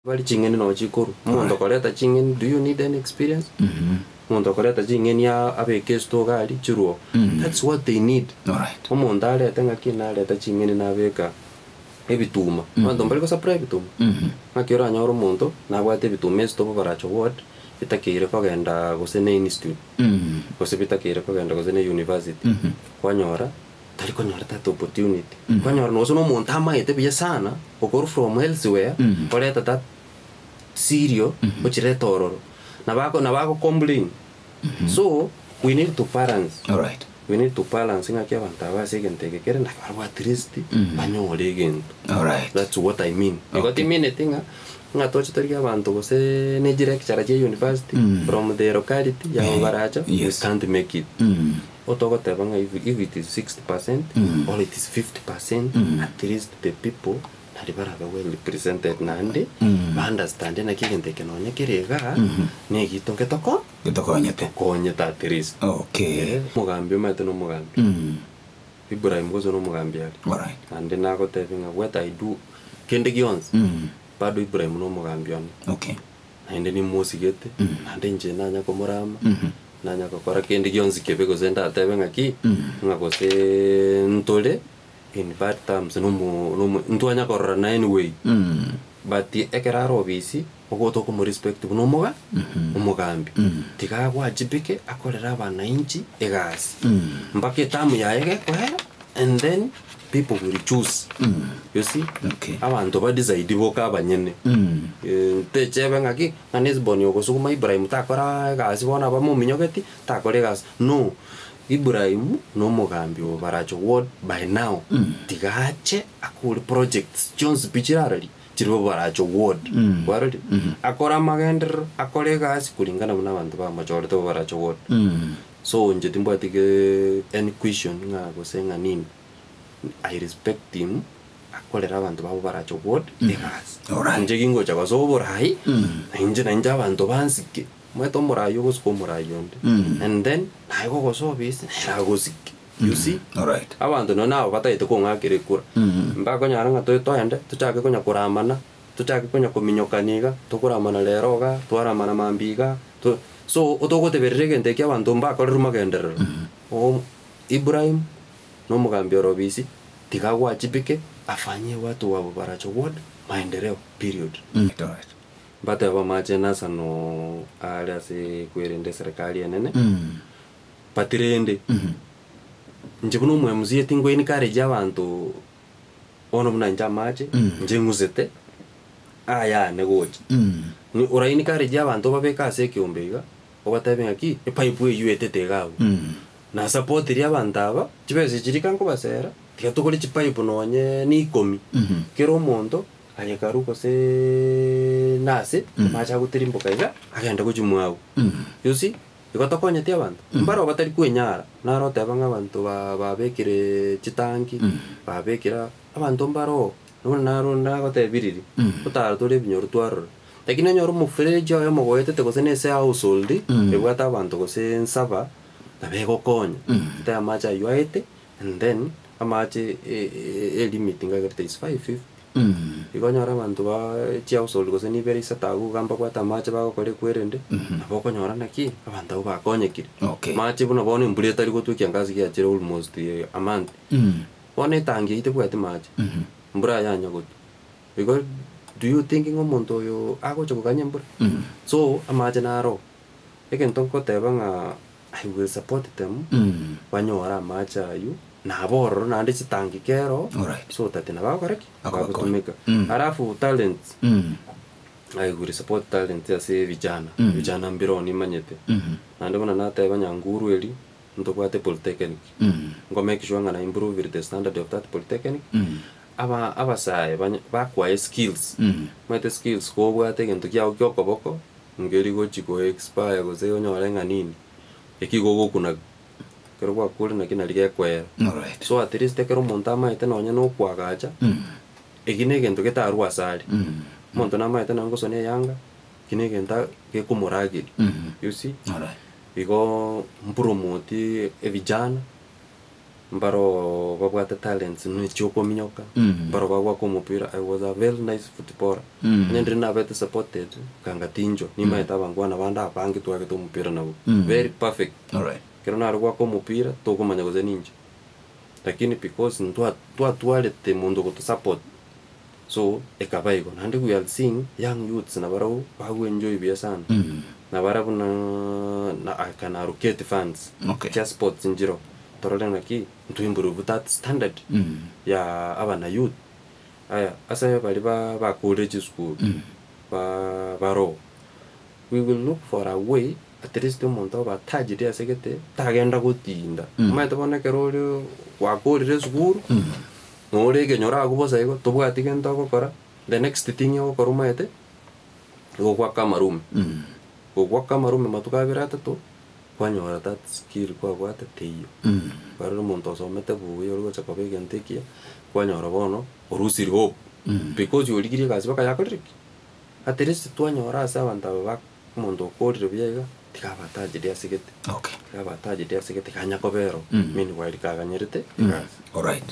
Bari ching'eni noo chikorwa. Omonto okoreta ching'eni do you need any experience? Omonto okoreta ching'eni abeke esitoka aria chiruo. That's what they need. Alright. Omonto arete ng'aki nareta ching'eni nabeka ebituma. Abanto mbari gosupply ebituma? Ng'aki oranyore omonto nabwate ebituma esitoka baracho ward bitakeire kogenda gose ne institute gose bitakeire kogenda gose ne university. Kwanyora tari konyora that opportunity. Kwanyora nonye na omonto amaete buya sana, okorwa from elsewhere, koreta that cereal, ochirete ororo. Nabo ako nabo ago complain. So, we need to balance. Alright. We need to balance ng'aki abanto aba ase egento eke kere naki barabwo at least banyore egento. Alright. That's what I mean. Igo Okay. timineti ng'a ng'a toche torigie abanto gose ne chilecturer chia university from the locality ya Bobaracho, we Yes. can't make it. Otogoteba ng'a if if it is 60 percent or it is 50 percent at least the people nari barabe well represented naende ba understand naki egento eke nonye kere igaa na egito ngetoko Getokonyete. tokonyete at least. Okay. Eh, omogambi omanyete na omogambi Ibrahim gose na omogambi are Alright. naende nagotebia ng'a what I do kende gionsi bado Ibrahim na omogambi one. Okay. Naende nimosigete, naende inche nanya komorama, nanya gokora kende gionsi kebe gose ndatebe ng'aki, ng'a gose ntore in bad terms nomo nomo ntwanya kororana anyway, but ekero are obisi, ogo tokomorespect buna omoga omogambi. Tiga agwajibike akorere abananchi egasi, mpaka etamu yaye gekoera and then people will choose, you see, Okay. abanto ba decide boka abanyene. Techebe ng'aki, ng'a Nesboni ogosuguma Ibrahim takora egasi bono abamominyogeti, takora egasi, no. Ibrahim na omogambi o Baracho ward by now, tiga ache akore projects chionsi pi chirarari, chire Baracho ward, kwarorire? Akore amagenderero, akore egasi kulingana buna abanto bamochorete Baracho ward. So inche timbwati ge any question ng'a gose ng'a nini, I respect him akorere abanto babo barache ward egasi. Alright. Inche gingocha gosoa oborai, na inche nainche abanto bansike, omanyete omorai ogosika omorai onde, and then naye gogosoa obisi nere agosike, you see? Alright. Abanto nonye nabo batagete kong'akera ekura, mbakonyara ng'a toe toende tochake konya koramana, tochake konya kominyokania iga, tokoramana rero iga, twaramana mambia iga, to so otogoteberera egento ekio abanto mbakorerwe magenderero. Oo Ibrahim na omogambi ore obisi, tiga agwachibike afanyie watu wa Bobaracho ward maendeleo period. Alright. Mbatebe amache nasano are ase kwerenda eserekari enene, but rende, inche buna omo MCA tingo encourage abanto Bono buna inche amache, inche ng'usete ayane gocha. Ni ora encourage abanto obabeke ase ekeombe iga, obatebie ng'aki, epipe eywo etete iga abwo. Na supportirie abanto aba, chibesa echi rika nkobasera, tiga togore chipipe nonye na ikomi, kera omonto aye karwe goseeee nase, amache agotirimboka iga, agende gochia mwabo. You see? Igo tokonyeti abanto, mbareo batari kwenyara, naro oteba ng'a abanto ba babekire chitangi, babekire aa, abanto mbaroo, buna naro nagotebia riria, totara tore ebinyoro twarora. Lakini onyore omofereji oyomo goetete gose na ase ehousehold, ebwate abanto gose nsaba, nabo egokonya, ete amache aywo aete, and then amache e- e- elimit ngagerete is 550. Igo onyore abanto ba chihousehold gose nibere isato abwo iga mbabwate amache bagokora ekwerende, nabo okonyora naki, abanto abwo bakonyekire. Okay. Amache buna bono embura etari gotwa ekiangazi giachire almost a month, bono etangi eyio tebwati mache, embura yanya gotwa. Igo do you think ng'a omonto oyo agocha koganya embura? So, amache naro, egento nkoteba ng'a I will support them, banyore amache aywo, nabo ororo naende chitangi kero, Alright. so that nabo bagokora ki? Bakobakonya. Bagotumeka. Alafu talents, I will support talents ase vijana, vijana mbire oo nimanyete. Naende buna nateba Nyanguru eria, ntobwate polytechnic, nko make sure ng'a na improvire the standard of that polytechnic, aba abasae banye bakoaye skills, omanyete skills kobwate egento kiago kia okoboko, Nkeri gochi ko expire gose onyore ng'a nini, eki igo ogokuna ekero gwakure naki nari gekoera. Alright. So at least ekero omonto amaete nonye na okoagacha, eki na egento getarwe ase are. Omonto namaete nonye gosona eyanga, eki na egento a gekomorageria, you see. Alright. Igoo mpromote evijana. Mbaroo babwate talents buna echia okominyoka, mbaro bagwaka omopira, I was a very nice footballer. Onye ndiri nabete supported, kanga tinchwa, nimaete abangwana bande abange twagete omopira nabwo, very perfect. Alright. Ekero nare goaka omopira, tokomanya gose ninche. Lakini because ntwa twatwarete monto ogotosupport, so ekaba igo. Naende we are seeing young youths nabarabwo bagoenjoy buya sana. Nabarabwo na na I can allocate funds Okay. chia sports nchiroo, torore ng'aki nto improve that standard ya abana youth. Aya, ase baria ba bakorire chisukuru, ba baroo, we will look for a way at least omonto obe attached ase gete, tagenda gotinda. Omanyete bono ekero ore gwakorire esukuru, nore ekenyoro agwo bosa igo, tobwati gento ogokora, the next thing ogokora omanyete, nigo goaka amarume. Gogoaka amarume matuko abere atato, kwanyora that skill kwabwate teiyo. Kwarora omonto osomete buya ore gocha koba egento ekiya, kwanyora bono orusiri hope, because origirie egasi mpaka yakorire ki? At least twanyora ase abanto aba ba omonto okorire buya iga, tiga abe attached ase gete, Okay. tiga abe attached ase gete kanya kobera oo, meanwhile kaganyerete egasi. Alright.